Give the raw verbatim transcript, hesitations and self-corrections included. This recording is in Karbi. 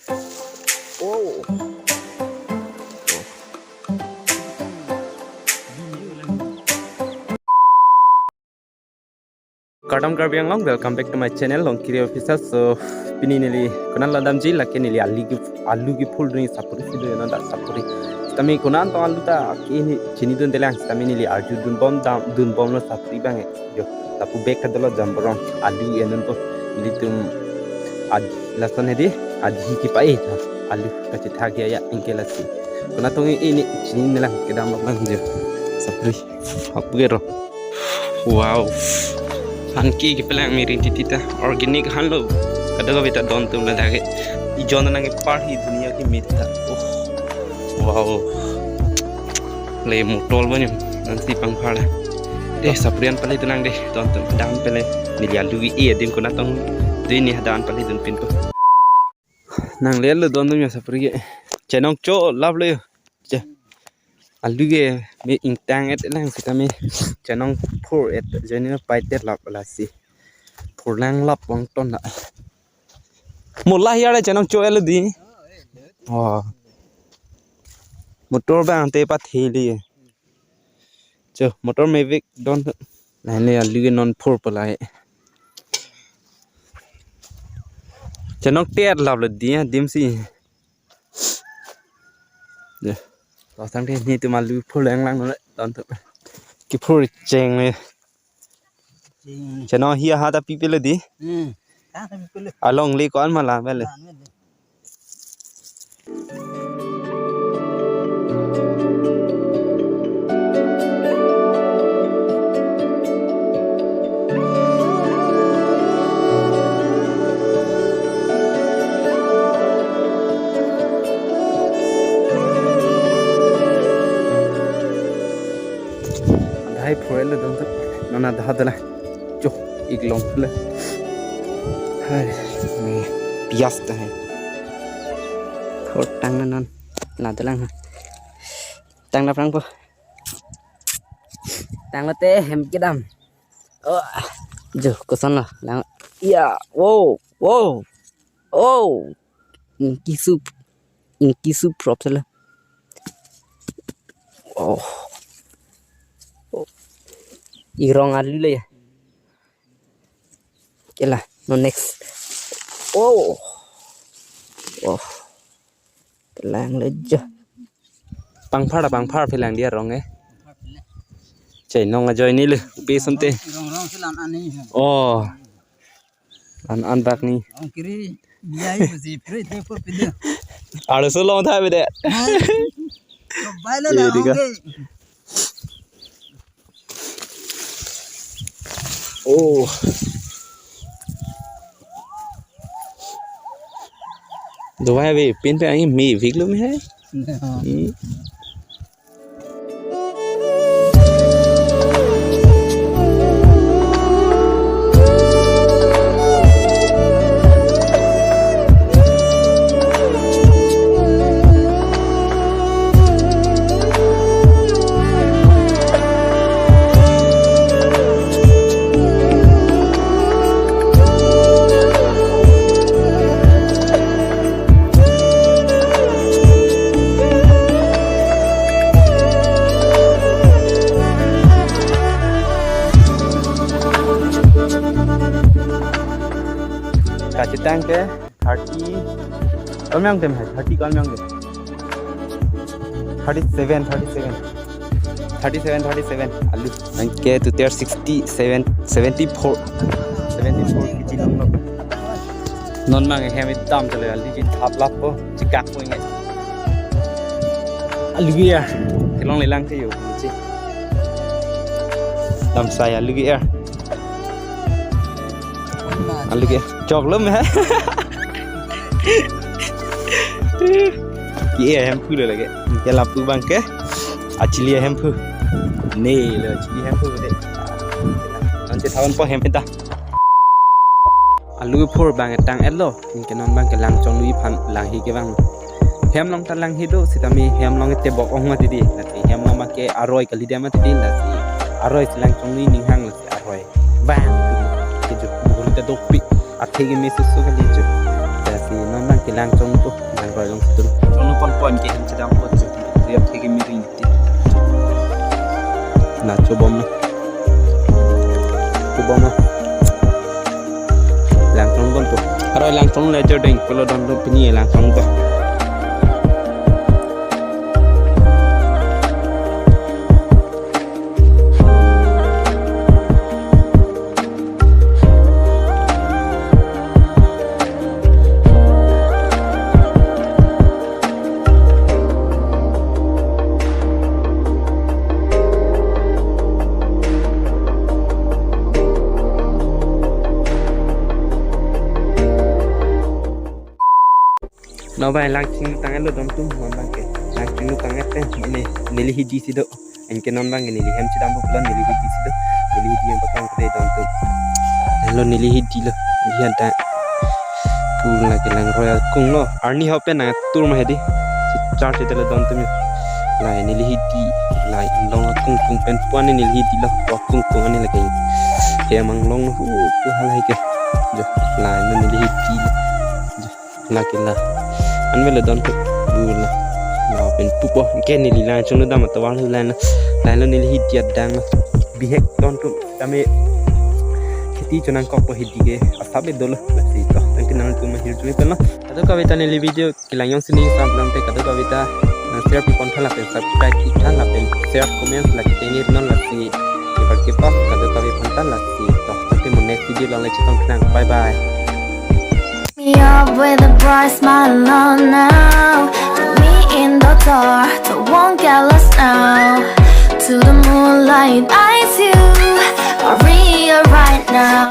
Oh. Kardom Karbi Anglong, welcome back to my channel, Longkiri Official. So, pini neli konat lo damji, lake neli alu ke, alu kephur dun sapuri si dun, nang dak sapuri. Sitame konat tong alu ta, ke neli chinidundelang, sitame neli arju dunbom dam, dunbomlo sapuri abang eh. Jo, lapu bag kadolo jamborong, alu enun po, nelitum ad, lason hedi, adhi kepa-e, alu kachethak ya, ya, anke lasi. Konat tong ini, chininelang, kedam lo abang jo, sapuri. Hapugero. Wow. Anke kepelang mirin titi ta. Organic han lo. Kadokave ta don atum ladak ke. Ijon nang ke parhi dunia ke mita. Oh. Wow. Le motor banyak. Nanti pangpar. Eh, sapuri an pale dunang deh. Don atum dam pale. Neli alu ke-e adim konat tong. Dei ne hadan pale dunpinpo. Nang le lo don atum ya sapuri ke. Chenong cho lap le. Che. Alu ke me ingtang-et lang sitame chenong phur-et jeni no paitet lap lasi. Phurlang lap vangton na. Mo la hiya le chenong cho-et lo dei. Oh. Motor abang te patheli. Cho, motor mevek don. Lain le alu ke non phur palai. Chenong tet lap lo dei, dim si. Ya. Lo sang dei, netum alu phur lang lang le, don atum. Kephur cheng le. Cheng. Chenong hi ha ta pi pele dei. Hmm. Ha ta pi pele. Along le ko-an ma la pele. Adhai phur-et lo don atum. Non adha dala. Cho, ik long le. Hai, hmm, pias ta hai. Phur tang na non. Ladak lang ha. Tang na prang po. Tang lote hem kedam. Oh. Jo, koson lo. Lang. Ya, wow, wow. Oh. Ingkisu, ingkisu prop sala. Oh. Oh. Irong alu le ya. Kela, non next. Oh. Oh. Kelang le jo. Pangphar, pangphar phelang dia rong eh. Chenong ajoine le, pe sonte. Rong rong si lan ani. Oh. An an bak ni. Ongkiri, ya ibu si, pre te po pide. Arloso long tha bide. Hai. Bailo. Ye, la dika. Ongkiri. Oh. Dovai ave, pin pe ai mevek lo me hai. Ya. Hmm. Kachetang ke thirty. Ko-an meyang dem hai, thirty ko-an meyang dem. Thirty-seven, thirty-seven. Thirty-seven, thirty-seven. Alu. Anke tu ter sixty-seven, seventy-four. Seventy-four kg long long. Non mang hem dam tele alu ji thap lap po, chikak po inge. Alu ya. Kelong lelang ke yo. Chi. Dam sai alu ya. Alu ke chok lo me. Ke hemphu lo lake. Ke lapu abang ke. Achili hemphu. Ne lo achili hemphu de. Nanti tahun po hemphu ta. Alu phur abang tang-et lo. Anke non abang ke lang chonglu iphan langhi ke abang. Hem along ta langhi do, sitame hem along tebok ong mati dei. Lasi hem along abang ke aroi kali dia mati dei lasi. Aroi si lang chonglu ning hang lasi aroi. Bang. Ke jo buri ta dopik. Athe ke mesu su kali jo. Lasi non abang Langchong po, langroi along situ. Chongno ponpo, anke hem chedampo, riap theke miring ti. Na chobom na. Chobom na. Langchong ponpo. Aroi Langchong le jodeng pulo don do pini Langchong po. No bai, Langching tanglo don atum, non bang ke. Langching tang pen, ini neli hidi si do. Anke non bang ke neli hem chedampo pulo neli hidi si do. Neli hidi yang patang kede don atum. Lo neli hidi lo. Lihat dak. Pur lake langroi akung lo. Arni hau pen nangtur ma hedi. Si char si tele don atum ya. Lai neli hidi. Lai inglong akung kung pen puan neli hidi lo. Akung kung ani lake. Hem anglong hu pu halai ke. Jo, lai lo neli hidi lo. Jo. Lake la. Anme lo don atum. Bula. La pen pupo. Ke neli Langchong lo dam atovar lo lain lo. Lain lo neli hidi adang lo. Bihek don atum. Tame kheti chonangkokpo hidi ke. Asap dolo. Lasi to. Tangte nangtum ahirjume pen lo. Kadokave ta neli video kelang jongsi ning sam lamte kadokave ta nang share pi pon tha lapen subscribe pi tha lapen share comment lake tenir non lasi. Ibar ke pas kadokave pon tha lasi. To. Tangte mo next video along le chetong tha nang. Bye bye. Me up with a bright smile on now. Put me in the dark, I won't get lost now. To the moonlight, eyes you, Maria right now.